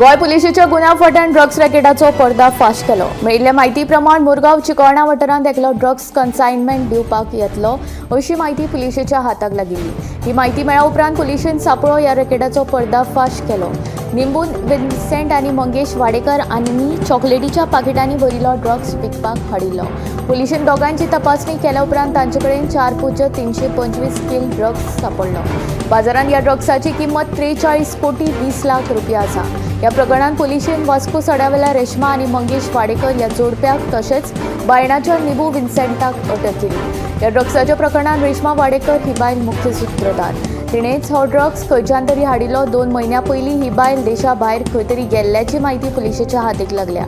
गोंय पुलिशेच्या गुन्यांव फांट्यान ड्रग्स रॅकेटाचो पर्दाफाश केलो. मेळिल्ले म्हायती प्रमाण मुरगांव चिकोळणा वाठारांत एकलो ड्रग्स कन्सायनमेंट दिवपाक येतलो अशी म्हायती पुलिशेच्या हाताक लागिल्ली. ही म्हायती मेळ्ळ्या उपरांत पुलिशेन सांपळो ह्या रॅकेटाचो पर्दाफाश केलो. निंबून विन्सेंट आनी मंगेश वाडेकर आनी चॉकलेटीच्या पाकिटांनी भरिल्लो ड्रग्स विकपाक हाडिल्लो. पुलिशेन दोगांची तपासणी केल्या उपरांत तांचे कडेन 4.325 किल ड्रग्स सांपडलो. बाजारांत ह्या ड्रग्साची किंमत 43 कोटी 20 लाख रुपया आसा. ह्या प्रकरणात पुलिशेन वास्को सड्यावेल्या रेश्मा आनी मंगेश वाडेकर ह्या जोडप्याक तशेंच बायणाच्या निबू विन्सेंटाक अटक केली. ह्या ड्रग्साच्या प्रकरणात रेश्मा वाडेकर ही बायल मुख्य सूत्रधार. तिणेच हो ड्रग्स खंयच्यान तरी हाडिल्लो. 2 म्हयन्यां पयलीं ही बायल देशा भायर खंय तरी गेल्ल्याची म्हायती पुलिशेच्या हातीक लागल्या.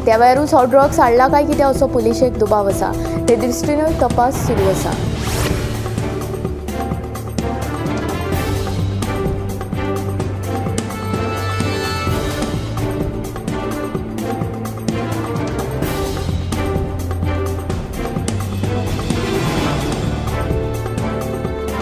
त्या वेळारूच हो ड्रग्स हाडला काय कितें असो पुलिशेक दुबाव आसा. ते दृश्टीनूय तपास सुरू आसा.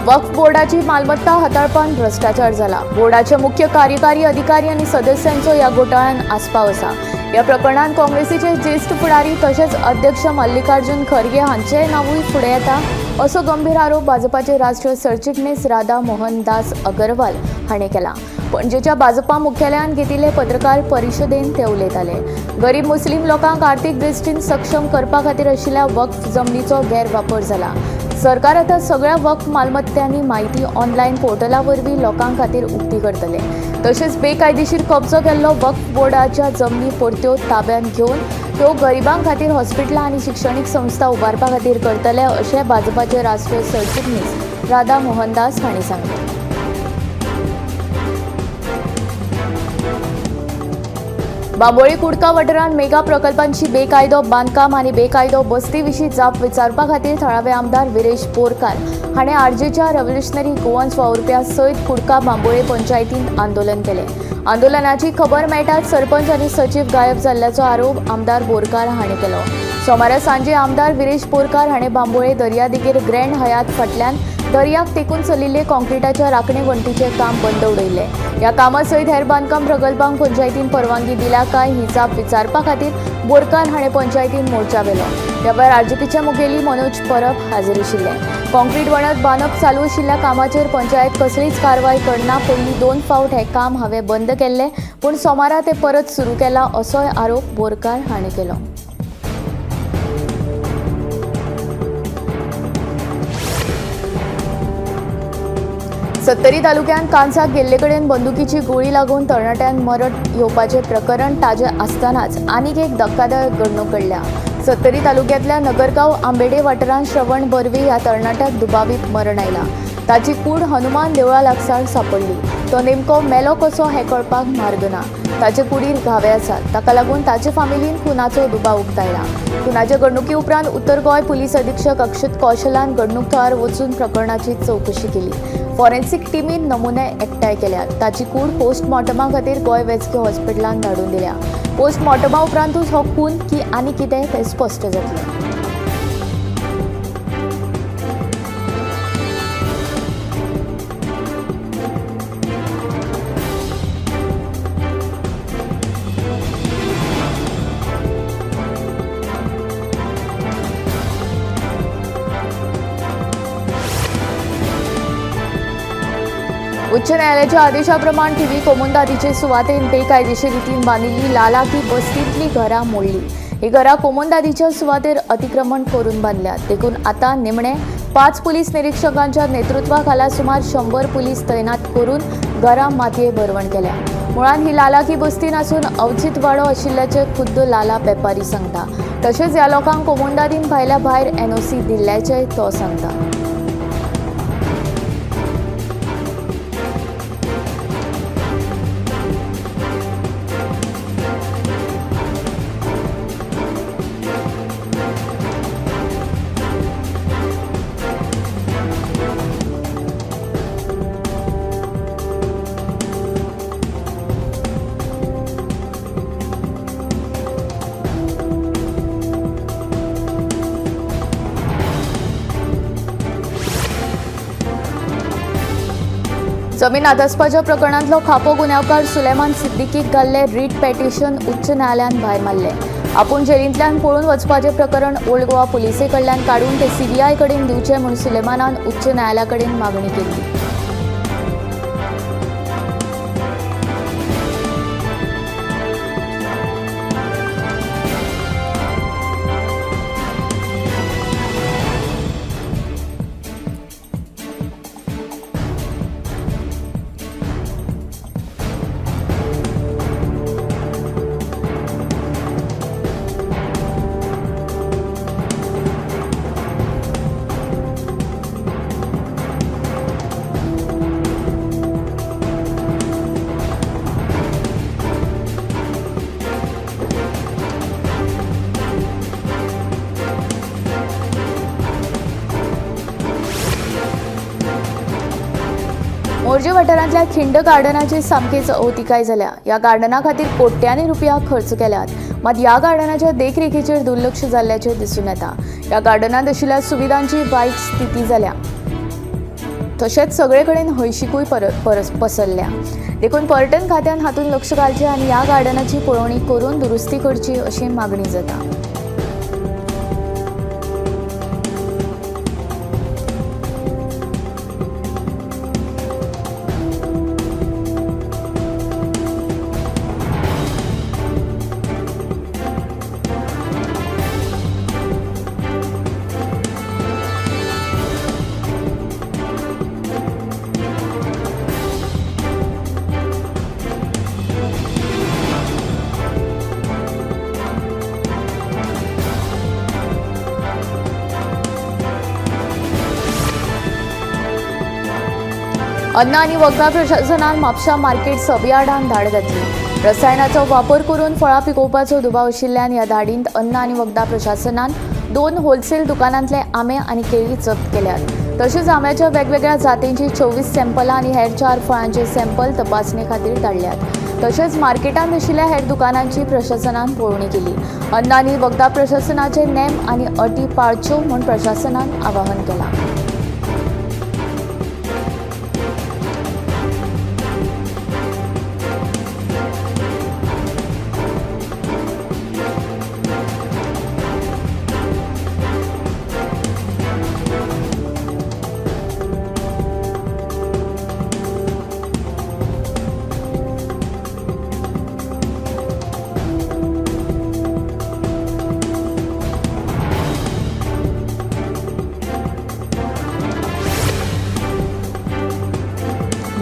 वक्फ बोर्डाची मालमत्ता हाताळपान भ्रष्टाचार जाला. बोर्डाचे मुख्य कार्यकारी अधिकारी आनी सदस्यांचो ह्या घोटाळ्यान आस्पाव आसा. ह्या प्रकरणांत काँग्रेसीचे ज्येश्ठ फुडारी तशेंच अध्यक्ष मल्लिकार्जुन खरगे हांचें नांवूय फुडें येता असो गंभीर आरोप भाजपाचे राष्ट्रीय सरचिटणीस राधा मोहनदास अगरवाल हाणें केला. पणजेच्या भाजपा मुख्यालयांत घेतिल्ले पत्रकार परिशदेंत ते उलयताले. गरीब मुस्लीम लोकांक आर्थीक दृश्टीन सक्षम करपा खातीर आशिल्ल्या वक्फ जमनीचो गैरवापर जाला. सरकार आतां सगळ्या वक्फ मालमत्त्यांनी म्हायती ऑनलायन पोर्टला वरवीं लोकां खातीर उक्ती करतले. तशेंच बेकायदेशीर कब्जो केल्लो वक्फ बोर्डाच्या जमनी परत्यो ताब्यांत घेवन त्यो गरिबां खातीर हॉस्पिटलां आनी शिक्षणीक संस्था उबारपा खातीर करतले अशें भाजपाचे राष्ट्रीय सरचिटणीस राधा मोहनदास हांणी सांगलें. बांबोळी कुडका वाठारांत मेगा प्रकल्पांची बेकायदो बांदकाम आनी बेकायदो बस्ती विशीं जाप विचारपा खातीर थळावे आमदार विरेश बोरकार हाणें आरजीच्या रेव्होल्युशनरी गोवन्स वावुरप्या सयत कुडका बांबोळे पंचायतींत आंदोलन केलें. आंदोलनाची खबर मेळटाच सरपंच आनी सचीव गायब जाल्ल्याचो आरोप आमदार बोरकार हाणें केलो. सोमारा सांजे आमदार विरेश बोरकार हाणें बांबोळे दर्यादेगेर ग्रँड हयात फाटल्यान दर्याक तेकून चलिल्ले कॉन्क्रिटाच्या राखणे वण्टीचें काम बंद उडयल्लें. ह्या कामा सयत हेर बांदकाम प्रकल्पांक पंचायतीन परवानगी दिल्या काय ही जाप विचारपा खातीर बोरकार हाणें पंचायतीन मोर्चा व्हेलो. ह्या वेळार आरजीपीचे मुखेली मनोज परब हाजीर आशिल्ले. कॉन्क्रीट वणत बांदप चालू आशिल्ल्या कामाचेर पंचायत कसलीच कारवाय करना. पयलीं 2 फावट हें काम हांवें बंद केल्लें, पूण सोमारा तें परत सुरू केलां असोय आरोप बोरकार हाणें केलो. सत्तरी तालुक्यांत कांसाक गेल्ले कडेन बंदुकीची गोळी लागून तरणाट्यांक मरण येवपाचें प्रकरण ताजें आसतनाच आनीक एक धक्कादायक घडणूक घडल्या. सत्तरी तालुक्यांतल्या नगरगांव आंबेडे वाठारांत श्रवण बर्वे ह्या तरणाट्याक दुबावीत मरण आयलां. ताची कूड हनुमान देवळा लागसार सांपडली. तो नेमको मेलो कसो हें कळपाक मार्ग ना. ताचे कुडीर घावे आसात. ताका लागून ताचे फामिलीन खुनाचो दुबाव उक्तायला. खुनाचे घडणुकी उपरांत उत्तर गोंय पुलीस अधीक्षक अक्षत कौशलान घडणूक थळार वचून प्रकरणाची चवकशी केली. फॉरेन्सिक टिमीन नमुने एकठांय केल्यात. ताची कूड पोस्टमॉर्टमा खातीर गोंय वैजकी हॉस्पिटलांत धाडून दिल्या. पोस्टमॉर्टमा उपरांतूच हो खून की आनी कितें तें स्पश्ट जातलें. उच्च न्यायालयाच्या आदेशाप्रमाण थिवी कोमुंदादीचे सुवातेन बेकायदेशीर रितीन बांदिल्ली लालाकी बस्तींतली घरां मोडली. ही घरां कोमुंदादीच्या सुवातेर अतिक्रमण करून बांदल्यात. देखून आतां निमणे 5 पुलीस निरीक्षकांच्या नेतृत्वाखाला सुमार 100 पुलीस तैनात करून घरां मातये भरवण केल्या. मुळांत ही लालाकी बस्ती नासून अवचित वाडो आशिल्ल्याचें खुद्द लाला वेपारी सांगता. तशेंच ह्या लोकांक कोमुंदादीन भायल्या भायर एनओसी दिल्ल्याचेंय तो सांगता. जमीन हातासपाच्या प्रकरणांतलो खापो गुन्यांवकार सुलेमान सिद्दीकीक घाल्ले रीट पेटिशन उच्च न्यायालयान भायर मारले. आपूण जेलींतल्यान पळून वचपाचें प्रकरण ओल्ड गोवा पुलिसे कडल्यान काडून ते सीबीआय कडेन दिवचें म्हूण सुलेमानान उच्च न्यायालया कडेन मागणी केली. मोरजे वाठारांतल्या खिंड गार्डनाची सामकीच अवतिकाय जाल्या. ह्या गार्डना खातीर कोट्यांनी रुपया खर्च केल्यात, मात ह्या गार्डनाच्या देखरेखीचेर दुर्लक्ष जाल्ल्याचें दिसून येता. ह्या गार्डनांत आशिल्ल्या सुविधांची वायट स्थिती जाल्या, तशेंच सगळे कडेन हळशिकूय पसरल्या. देखून पर्यटन खात्यान हातूंत लक्ष घालचें आनी ह्या गार्डनाची पळोवणी करून दुरुस्ती करची अशी मागणी जाता. अन्न आनी वखदां प्रशासनान म्हापशा मार्केट सबयार्डान धाड घातली. रसायनाचो वापर करून फळां पिकोवपाचो दुबाव आशिल्ल्यान ह्या धाडींत अन्न आनी वखदां प्रशासनान 2 होलसेल दुकानांतले आंबे आनी केळी जप्त केल्यात. तशेंच आंब्याच्या वेगवेगळ्या जातींची 24 सॅम्पलां आनी हेर 4 फळांचे सॅम्पल तपासणे खातीर धाडल्यात. तशेंच मार्केटांत आशिल्ल्या हेर दुकानांची प्रशासनान पळोवणी केली. अन्न आनी वखदां प्रशासनाचे नेम आनी अटी पाळच्यो म्हूण प्रशासनान आवाहन केलां.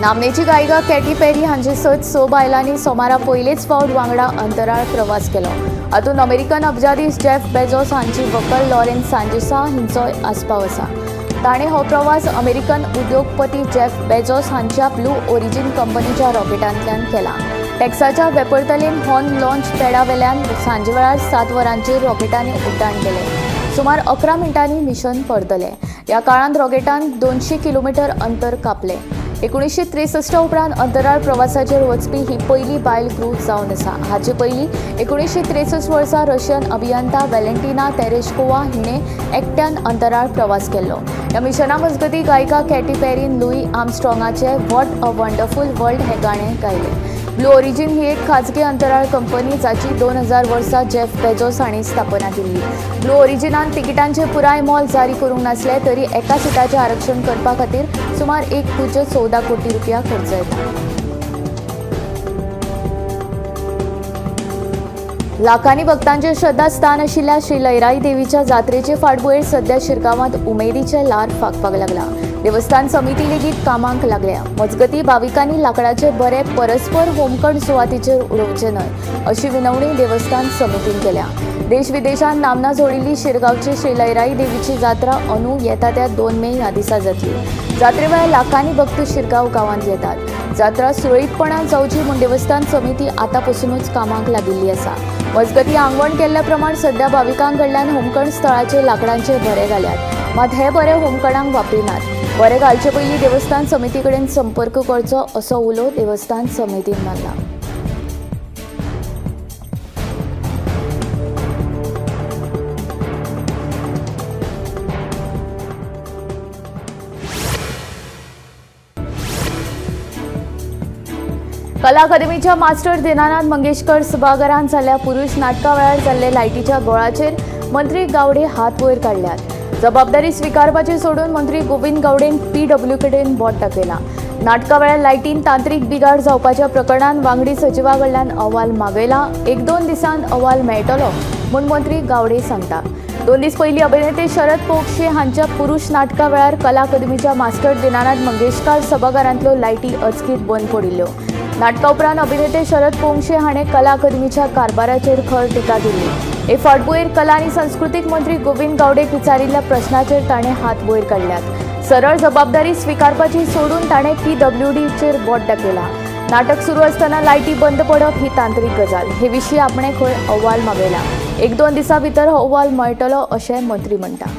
नामनेची गायिका कॅटी पेरी हांचे सयत 6 बायलांनी सोमारा पयलेच फावट वांगडा अंतराळ प्रवास केलो. हातूंत अमेरिकन अब्जाधीश जेफ बेजोस हांची व्हंकल लॉरेन सांजेसा हिंचोय आस्पाव आसा. ताणें हो प्रवास अमेरिकन उद्योगपती जेफ बेजोस हांच्या ब्लू ओरिजिन कंपनीच्या रॉकेटांतल्यान केला. टेक्साच्या वेपरतलेन हॉर्न लॉन्च पॅडा वेल्यान सांजेवेळार 7 वरांचेर रॉकेटांनी उड्डाण केलें. सुमार 11 मिनटांनी मिशन परतलें. ह्या काळांत रॉकेटान 200 किलोमिटर अंतर कापलें. 1963 उपरांत अंतराळ प्रवासाचेर वचपी ही पयली बायल क्रू जावन आसा. हाचे पयलीं 1963 वर्सा रशियन अभियंता वेलेंटिना तेरेश्कोवा हिणें एकट्यान अंतराळ प्रवास केल्लो. ह्या मिशना मजगतीं गायिका कॅटी पेरीन लुई आर्मस्ट्रॉंगाचें what a wonderful world हें गाणें गायलें. ब्लू ओरिजिन ही एक खाजगी अंतराळ कंपनी जाची 2000 वर्सा जेफ बेजोस हांणी स्थापना केल्ली. ब्लू ओरिजिनान तिकिटांचे पुराय मोल जारी करूंक नासले तरी एका सिटाचें आरक्षण करपा खातीर सुमार 1.14 कोटी रुपया खर्च येता. लाखांनी भक्तांचे श्रद्धास्थान आशिल्ल्या श्री लयराई देवीच्या जात्रेचे फाटभुंयेर सध्या शिरगांवांत उमेदीचें ल्हार फांकपाक लागला. देवस्थान समिती लेगीत कामाक लागल्या. मजगतीं भाविकांनी लाकडाचे बरे परस्पर होमखण सुवातीचेर उडोवचे न्हय अशी विनवणी देवस्थान समितीन केल्या. देश विदेशांत नामना जोडिल्ली शिरगांवची श्री लयराई देवीची जात्रा अंदू येता त्या 2 मे ह्या दिसा जातली. जात्रे वेळार लाखांनी भक्त शिरगांव गांवांत येतात. जात्रा सुरळीतपणान जावची म्हूण देवस्थान समिती आतां पसुनूच कामाक लागिल्ली आसा. मजगतीं आंगवण केल्ल्या प्रमाण सध्या भाविकां कडल्यान होमखण स्थळाचे लाकडांचे भरे घाल्यात, मात हे बरे होमखणांक वापरिनात. बरे घालचे पयलीं देवस्थान समिती कडेन संपर्क करचो असो उलो देवस्थान समितीन मारला. कला अकादमीच्या मास्टर दीनानाथ मंगेशकर सभाघरांत जाल्ल्या पुरुष नाटका वेळार जाल्ले लायटीच्या गोळाचेर मंत्री गावडे हात वयर काडल्यात. जबाबदारी स्विकारपाची सोडून मंत्री गोविंद गावडेन पीडब्ल्यू कडेन बोट दाखयला. नाटका वेळार लायटीन तांत्रीक बिघाड जावपाच्या प्रकरणान वांगडी सचिवा कडल्यान अहवाल मागयला. एक दोन दिसांत अहवाल मेळटलो म्हूण मंत्री गावडे सांगता. 2 दीस पयलीं अभिनेते शरद पोक्षे हांच्या पुरुष नाटका वेळार कला अकादमीच्या मास्टर दीनानाथ मंगेशकार सभाघरांतल्यो लायटी अचकीत बंद पडिल्ल्यो. नाटका उपरांत अभिनेते शरद पोंक्षे हाणें कला अकादमीच्या कारभाराचेर खर टिका केली. हे फाटभुंयेर कला आनी संस्कृतीक मंत्री गोविंद गावडेक विचारिल्ल्या प्रश्नाचेर ताणें हात वयर काडल्यात. सरळ जबाबदारी स्विकारपाची सोडून ताणें पीडब्ल्यूडीचेर बोट दाखयला. नाटक सुरू आसतना लायटी बंद पडप ही तांत्रीक गजाल. हे विशीं आपणें खंय अहवाल मागयला. 1-2 दिसां भितर हो अहवाल मेळटलो अशें मंत्री म्हणटा.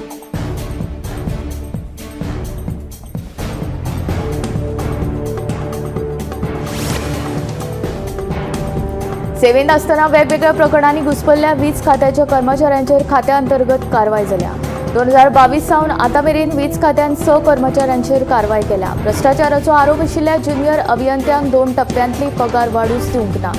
सेवेंत आसतना वेगवेगळ्या प्रकरणांनी घुसपल्ल्या वीज खात्याच्या कर्मचाऱ्यांचेर खात्या अंतर्गत कारवाय जाल्या. 2022 सावन आतां मेरेन वीज खात्यान 6 कर्मचाऱ्यांचेर कारवाय केल्या. भ्रश्टाचाराचो आरोप आशिल्ल्या ज्युनियर अभियंत्यांक 2 टप्प्यांतली पगार वाडूच दिवंक ना.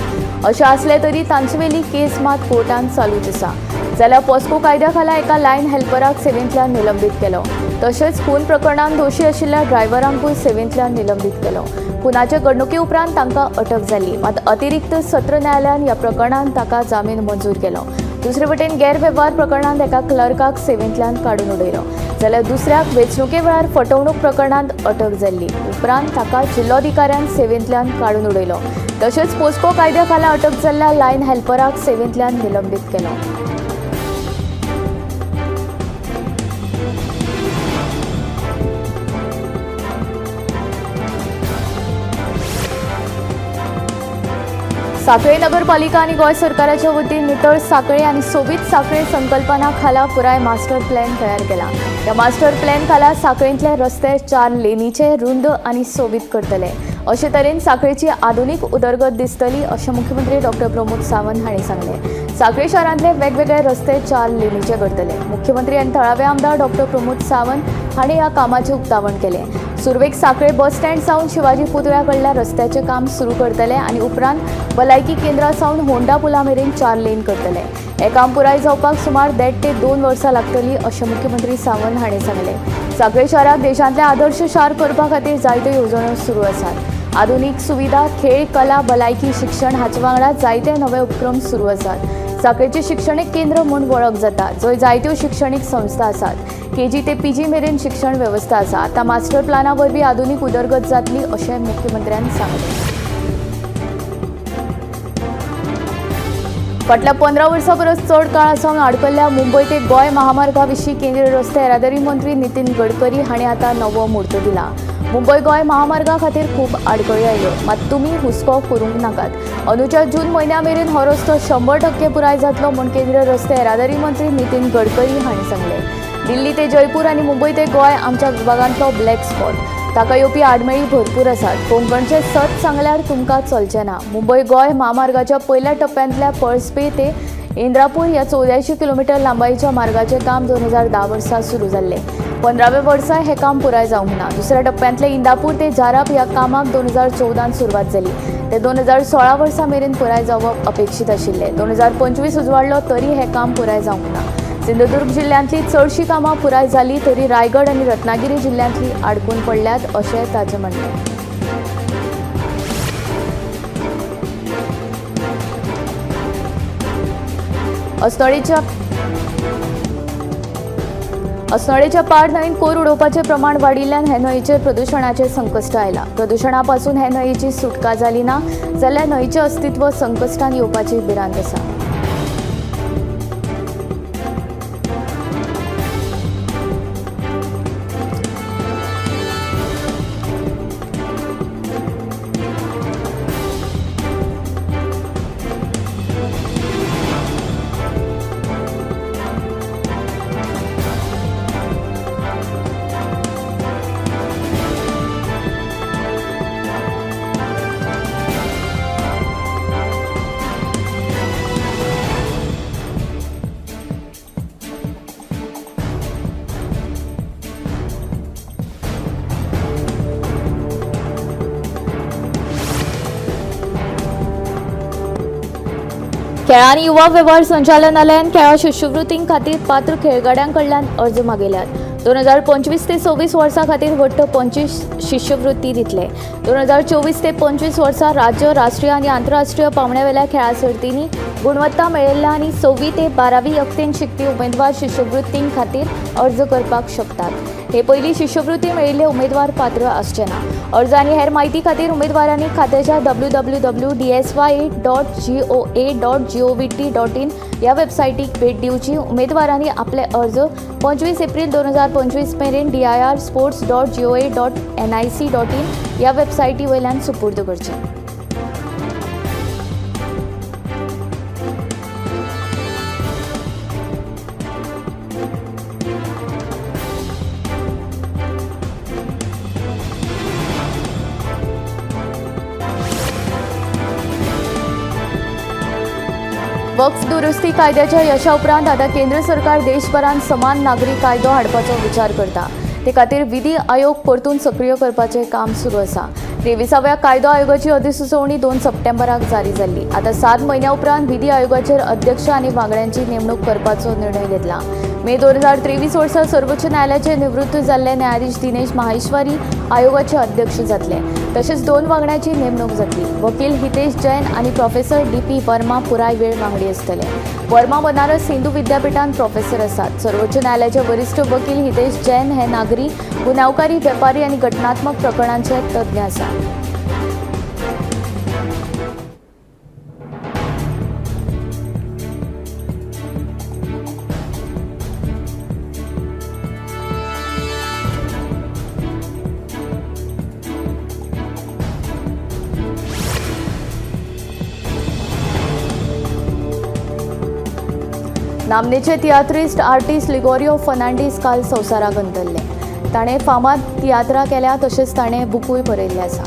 अशें आसलें तरी तांचेवेली केस मात कोर्टांत चालूच आसा. जाल्यार पॉस्को कायद्या खाला एका लायन हेल्पराक सेवेंतल्यान निलंबीत केलो. तशेंच खून प्रकरणांत दोशी आशिल्ल्या ड्रायव्हरांकूय सेवेंतल्यान निलंबीत केलो. खुनाचे घडणुके उपरांत तांकां अटक जाली. मात अतिरिक्त सत्र न्यायालयान ह्या प्रकरणांत ताका जामीन मंजूर केलो. दुसरे वटेन गैरवेव्हार प्रकरणांत एका क्लर्काक सेवेंतल्यान काडून उडयलो, जाल्यार दुसऱ्याक वेंचणुके वेळार फटवणूक प्रकरणांत अटक जाल्ली. उपरांत ताका जिल्लोधिकाऱ्यान सेवेंतल्यान काडून उडयलो. तशेंच पोस्को कायद्या खाला अटक जाल्ल्या लायन हेल्पराक सेवेंतल्यान निलंबीत केलो. साखळे नगरपालिका आनी गोंय सरकाराच्या वतीन नितळ साखळे आनी सोबीत साखळे संकल्पना खाला पुराय मास्टर प्लॅन तयार केला. ह्या मास्टर प्लॅन खाला साखळेंतले रस्ते 4 लेनीचे रुंद आनी सोबीत करतले. अशे तरेन साखळेची आधुनीक उदरगत दिसतली अशें मुख्यमंत्री डॉक्टर प्रमोद सावंत हांणी सांगलें. साखळे शारांतले वेगवेगळे रस्ते 4 लेनीचे करतले. मुख्यमंत्री आनी थळावे आमदार डॉक्टर प्रमोद सावंत हांणी ह्या कामाचें उक्तावण केलें. सुरवेक साखळे बस स्टँड सावन शिवाजी पुतळ्या कडल्या रस्त्याचें काम सुरू करतले आनी उपरांत भलायकी केंद्रा सावन होंडा पुला मेरेन 4 लेन करतले. हें काम पुराय जावपाक सुमार 1.5 ते 2 वर्सां लागतलीं अशें मुख्यमंत्री सावंत हांणी सांगलें. साखळे शाराक देशांतलें आदर्श शार करपा खातीर जायत्यो येवजण्यो सुरू आसात. आधुनीक सुविधा, खेळ, कला, भलायकी, शिक्षण हाचे वांगडा जायते नवे उपक्रम सुरू आसात. साखळेचें शिक्षणीक केंद्र म्हूण वळख जाता, जंय जायत्यो शिक्षणीक संस्था आसात. केजी ते पीजी मेरेन शिक्षण वेवस्था आसा. आतां मास्टर प्लाना वरवीं आधुनीक उदरगत जातली अशें मुख्यमंत्र्यान सांगलें. फाटल्या 15 वर्सां परस चड काळा सावन आडकल्ल्या मुंबय ते गोंय महामार्गा विशीं केंद्रीय रस्ते येरादारी मंत्री नितीन गडकरी हांणी आतां नवो म्हूर्त दिला. मुंबय गोंय महामार्गा खातीर खूब आडखळी आयल्यो, मात तुमी हुस्को करूंक नाकात. अंदूच्या जून म्हयन्या मेरेन हो रस्तो 100% पुराय जातलो म्हूण केंद्रीय रस्ते येरादारी मंत्री नितीन गडकरी हांणी सांगलें. दिल्ली ते जयपूर आनी मुंबय ते गोंय आमच्या विभागांतलो ब्लॅक स्पॉट. ताका येवपी आडमेळी भरपूर आसात. कोंकणचें सत सांगल्यार तुमकां चलचें ना. मुंबय गोंय म्हामार्गाच्या पयल्या टप्प्यांतल्या पळसपे ते इंद्रापूर ह्या 84 किलोमिटर लांबायेच्या मार्गाचें काम 2010 वर्सा सुरू जाल्लें. 15व्या वर्सा हें काम पुराय जावंक ना. दुसऱ्या टप्प्यांतले इंदापूर ते जाराप ह्या कामाक 2014 सुरवात जाली. ते 2016 वर्सा मेरेन पुराय जावप अपेक्षीत आशिल्लें. 2025 उजवाडलो तरी हें काम पुराय जावंक ना. सिंधुदुर्ग जिल्ल्यांतली चडशीं कामां पुराय जालीं तरी रायगड आनी रत्नागिरी जिल्ल्यांतली आडकून पडल्यात अशें ताचें म्हणणें. अस्नोडेच्या पार न्हंयेन कोयर उडोवपाचें प्रमाण वाडिल्ल्यान हे न्हंयेचेर प्रदुशणाचें संकश्ट आयलां. प्रदुशणा पासून हे न्हंयेची सुटका जाली ना जाल्यार न्हंयेचें अस्तित्व संकश्टांत येवपाची भिरांत आसा. खेळां आनी युवा वेव्हार संचालनालयान खेळां शिश्यवृत्तीं खातीर पात्र खेळगड्यां कडल्यान अर्ज मागयल्यात. 2025 ते 26 वर्सां खातीर वट्ट 25 शिश्यवृत्ती दितले. 2024 ते 25 वर्सां राज्य, राष्ट्रीय आनी आंतरराष्ट्रीय पांवड्यावेल्या खेळां सर्तींनी गुणवत्ता मेळयल्ल्या आनी 6वी ते 12वी यत्तेन शिकपी उमेदवार शिश्यवृत्तीं खातीर अर्ज करपाक शकतात. हे पयलीं शिश्यवृत्ती मेळिल्ले उमेदवार पात्र आसचे ना. अर्ज आनी हेर म्हायती खातीर उमेदवारांनी खात्याच्या www.dsy.goa.govt.in ह्या वेबसायटीक भेट दिवची. उमेदवारांनी आपले अर्ज 25 एप्रील 2025 मेरेन dirsports.goa.nic.in ह्या वेबसायटी वयल्यान सुपूर्द करचे. वक्फ दुरुस्ती कायद्याच्या यशा उपरांत आतां केंद्र सरकार देशभरांत समान नागरी कायदो हाडपाचो विचार करता. ते खातीर विधी आयोग परतून सक्रीय करपाचें काम सुरू आसा. 23व्या कायदो आयोगाची अधिसुचोवणी 2 सप्टेंबराक जारी जाल्ली. आतां 7 म्हयन्या उपरांत विधी आयोगाचेर अध्यक्ष आनी वांगड्यांची नेमणूक करपाचो निर्णय घेतला. मे 2023 वर्सा सर्वोच्च न्यायालयाचे निवृत्त जाल्ले न्यायाधीश दिनेश माहेश्वरी आयोगाचे अध्यक्ष जातले. तशेंच 2 वांगड्यांची नेमणूक जातली. वकील हितेश जैन आनी प्रोफेसर DP Verma पुराय वेळ वांगडी आसतले. वर्मा बनारस हिंदू विद्यापीठांत प्रोफेसर आसात. सर्वोच्च न्यायालयाचे वरिश्ठ वकील हितेश जैन हे नागरी, गुन्यांवकारी, वेपारी आनी घटनात्मक प्रकरणांचे तज्ञ आसात. नामनेचे तियात्रिस्ट आर्टिस्ट लिगोरियो फर्नांडीस काल संवसाराक अंतरले. ताणें फामाद तियात्रां केल्या तशेंच ताणें बुकूय बरयल्ले आसा.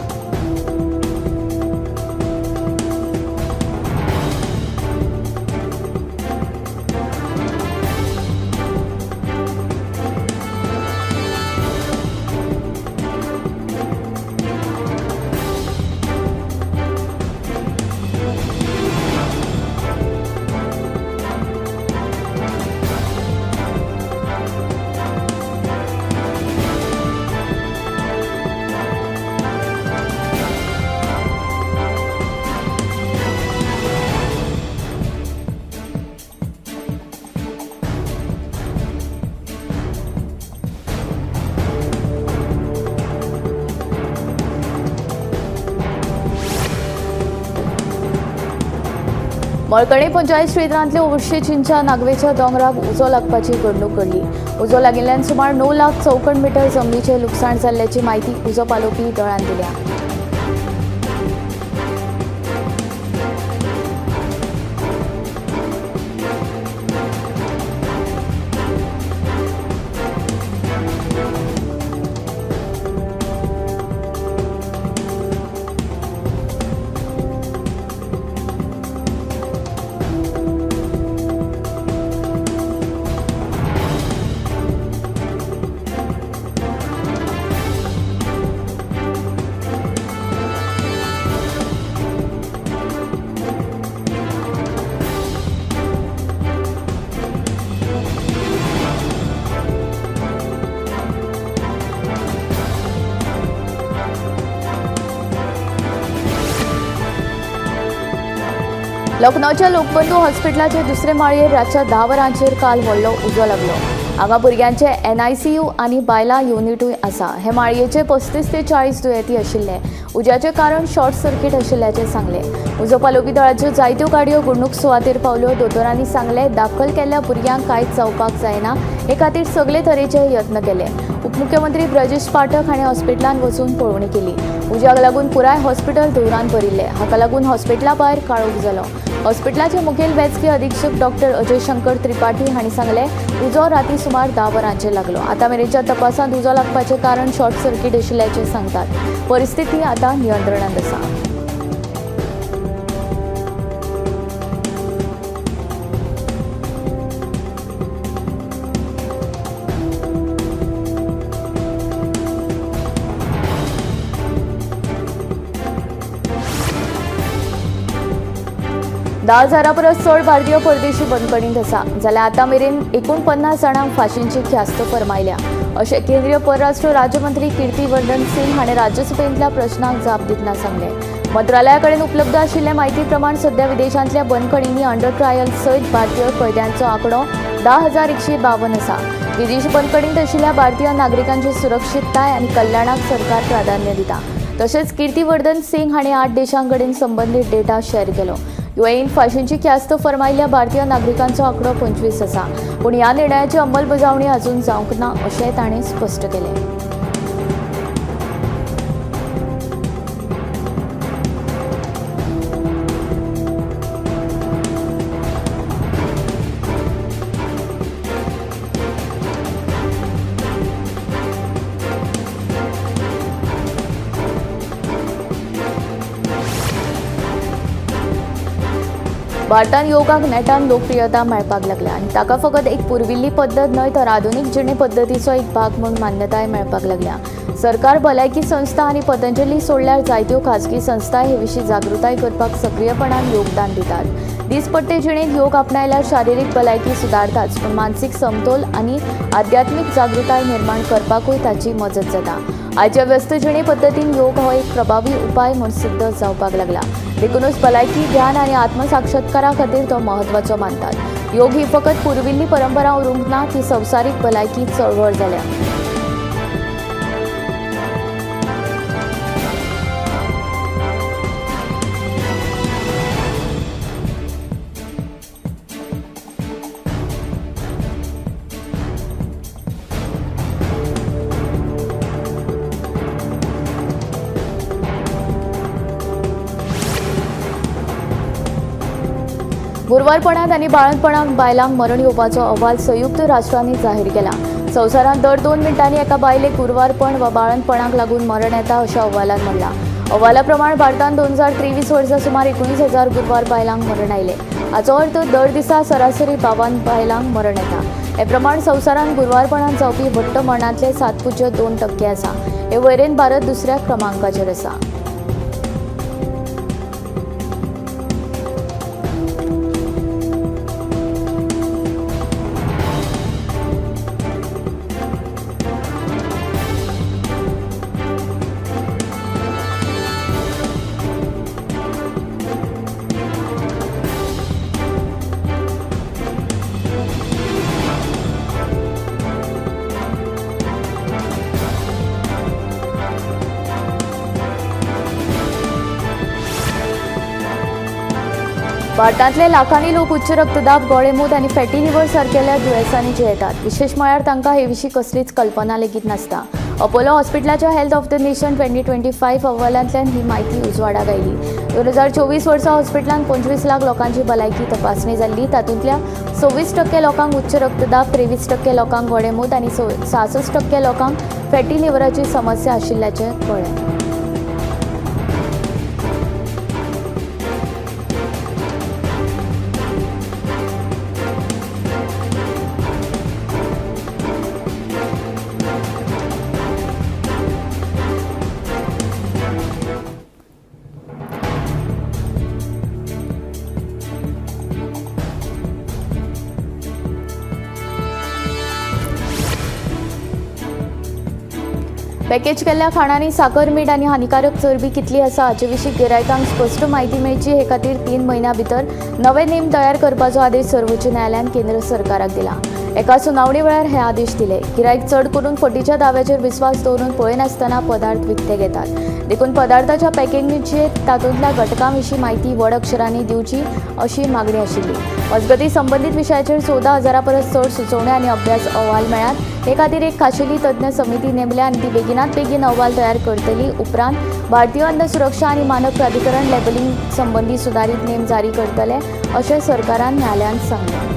मळकर्णे पंचायत क्षेत्रांतल्या ओर्शे चिंचा नागवेच्या दोंगराक उजो लागपाची घडणूक घडली. उजो लागिल्ल्यान सुमार 9 लाख चौखण मिटर जमनीचें लुकसाण जाल्ल्याची म्हायती उजो पालोवपी दळान दिल्या. लखनौच्या लोकबंधू हॉस्पिटलाचे दुसरे माळयेर रातच्या 10 वरांचेर काल व्हडलो उजो लागलो. हांगा भुरग्यांचे NICU आनी बायलां युनिटूय आसा. हे माळयेचे 35 ते 40 दुयेंती आशिल्ले. उज्याचें कारण शॉर्ट सर्किट आशिल्ल्याचें सांगलें. उजो पालोवपी दळाच्यो जायत्यो गाडयो घडणूक सुवातेर पावल्यो. दोतोरांनी सांगलें, दाखल केल्ल्या भुरग्यांक कांयच जावपाक जायना हे खातीर सगळे तरेचे यत्न केले. उपमुख्यमंत्री ब्रजेश पाठक हांणी हॉस्पिटलांत वचून पळोवणी केली. उज्याक लागून पुराय हॉस्पिटल धुंवरान भरिल्लें. हाका लागून हॉस्पिटला भायर काळोख जालो. हॉस्पिटलाचे मुखेल वैजकी अधीक्षक डॉक्टर अजय शंकर त्रिपाठी हांणी सांगलें, उजो राती सुमार 10 वरांचेर लागलो. आतां मेरेनच्या तपासांत उजो लागपाचें कारण शॉर्ट सर्किट आशिल्ल्याचें सांगतात. परिस्थिती आतां नियंत्रणांत आसा. 10,000 परस चड भारतीय परदेशी बंदखणींत आसा, जाल्यार आतां मेरेन 49 जाणांक फाशींची ख्यास्त फर्मायल्या अशें केंद्रीय परराष्ट्र राज्यमंत्री कीर्तिवर्धन सिंग हाणें राज्यसभेंतल्या प्रश्नाक जाप दितना सांगलें. मंत्रालया कडेन उपलब्ध आशिल्ले म्हायती प्रमाण सध्या विदेशांतल्या बंदखणींनी अंडर ट्रायल सयत भारतीय कैद्यांचो आंकडो 10,152 आसा. विदेशी बंदखणींत आशिल्ल्या भारतीय नागरिकांची सुरक्षितताय आनी कल्याणाक सरकार प्राधान्य दिता. तशेंच कीर्तिवर्धन सिंग हाणें 8 देशां कडेन संबंदीत डेटा शेअर केलो. युएईन फाशींची ख्यास्त फर्मायिल्ल्या भारतीय नागरिकांचो आंकडो 25 आसा, पूण ह्या निर्णयाची अंमलबजावणी अजून जावंक ना अशें ताणें स्पश्ट केलें. भारतांत योगाक नेटान लोकप्रियता मेळपाक लागल्या आनी ताका फकत एक पुर्विल्ली पद्दत न्हय तर आधुनीक जिणे पद्दतीचो एक भाग म्हूण मान्यताय मेळपाक लागल्या. सरकार, भलायकी संस्था आनी पतंजली सोडल्यार जायत्यो खाजगी संस्था हे विशीं जागृताय करपाक सक्रियपणान योगदान दितात. दीसपट्टे जिणेंत योग आपणायल्यार शारिरीक भलायकी सुदारताच, पूण मानसीक समतोल आनी आध्यात्मीक जागृताय निर्माण करपाकूय ताची मजत जाता. आयच्या व्यस्त जिणे पद्दतीन योग हो एक प्रभावी उपाय म्हूण सिद्ध जावपाक लागला. देखूनच भलायकी, ध्यान आनी आत्मसाक्षात्कारा खातीर तो म्हत्वाचो मानतात. योग ही फकत पुर्विल्ली परंपरा उरूंक ना, ती संवसारीक भलायकी चळवळ जाल्या. गुरवारपणांत आनी बाळंतपणाक बायलांक मरण येवपाचो अहवाल संयुक्त राष्ट्रांनी जाहीर केला. संवसारांत दर 2 मिनटांनी एका बायलेक गुरवारपण वा बाळंतपणाक लागून मरण येता अशें अहवालांत म्हणलां. अहवाला प्रमाण भारतांत 2023 वर्सा सुमार 19,000 गुरवार बायलांक मरण आयलें. हाचो अर्थ दर दिसा सरासरी 52 बायलांक मरण येता. हे प्रमाण संवसारांत गुरवारपणांत जावपी वट्ट मरणांतले 7.2% आसा. हे वळेरेंत भारत दुसऱ्या क्रमांकाचेर आसा. भारतांतले लाखांनी लोक उच्च रक्तदाब, गोळेमूत आनी फॅटी लिव्हर सारकेल्या दुयेंसांनी जियेतात. विशेश म्हळ्यार तांकां हे विशीं कसलीच कल्पना लेगीत नासता. अपोलो हॉस्पिटलाच्या हेल्थ ऑफ the nation 2025 अहवालांतल्यान ही म्हायती उजवाडाक आयली. 2024 वर्सा हॉस्पिटलांत 25 लाख लोकांची भलायकी तपासणी जाल्ली. तातूंतल्या 26% लोकांक उच्च रक्तदाब, 23% लोकांक गोळेमूत आनी 66% लोकांक फॅटी लिव्हराची समस्या आशिल्ल्याचें कळ्ळें. पॅकेज केल्ल्या खाणांनी साकर, मीठ आनी हानिकारक चरबी कितली आसा हाचे विशीं गिरायकांक स्पश्ट म्हायती मेळची हे खातीर 3 म्हयन्यां भितर नवे नेम तयार करपाचो आदेश सर्वोच्च न्यायालयान केंद्र सरकाराक दिला. एका सुनावणी वेळार हे आदेश दिले. गिरायक चड करून फटीच्या दाव्याचेर विस्वास दवरून पळयनासतना पदार्थ विकते घेतात. देखून पदार्थाच्या पॅकेजिंगचेर तातूंतल्या घटकां विशीं म्हायती व्हड अक्षरांनी दिवची अशी मागणी आशिल्ली. मजगतीं संबंदीत विशयाचेर 14,000 परस चड सुचोवण्यो आनी अभ्यास अहवाल मेळ्ळ्यात. हे खातीर एक खाशेली तज्ञ समिती नेमल्या आनी ती बेगिनात बेगीन अहवाल तयार करतली. उपरांत भारतीय अन्न सुरक्षा आनी मानक प्राधिकरण लेबलिंग संबंदी सुदारीत नेम जारी करतले अशें सरकारान न्यायालयांत सांगलें.